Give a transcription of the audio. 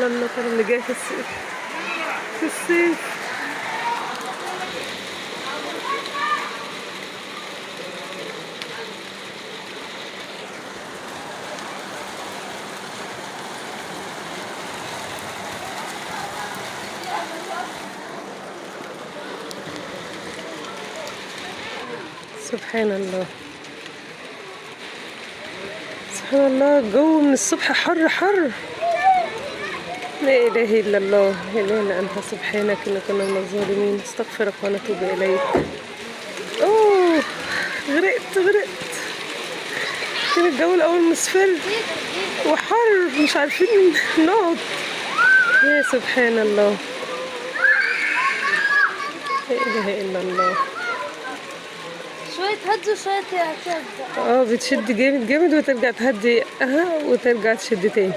على المطر اللي جاي في الصيف، في الصيف. سبحان الله، سبحان الله. الجو من الصبح حر حر. لا إله إلا الله، لا إله إلا أنت، سبحانك إنا كنا من الظالمين، استغفرك ونتوب إليك. أوه، غرقت غرقت. كان الجو الأول مصفر وحر، مش عارفين نقعد. يا سبحان الله، لا إله إلا الله. شوية تهدي وشوية تبدأ. اه، بتشد جامد جامد وترجع تهدي، اها، وترجع تشد تاني.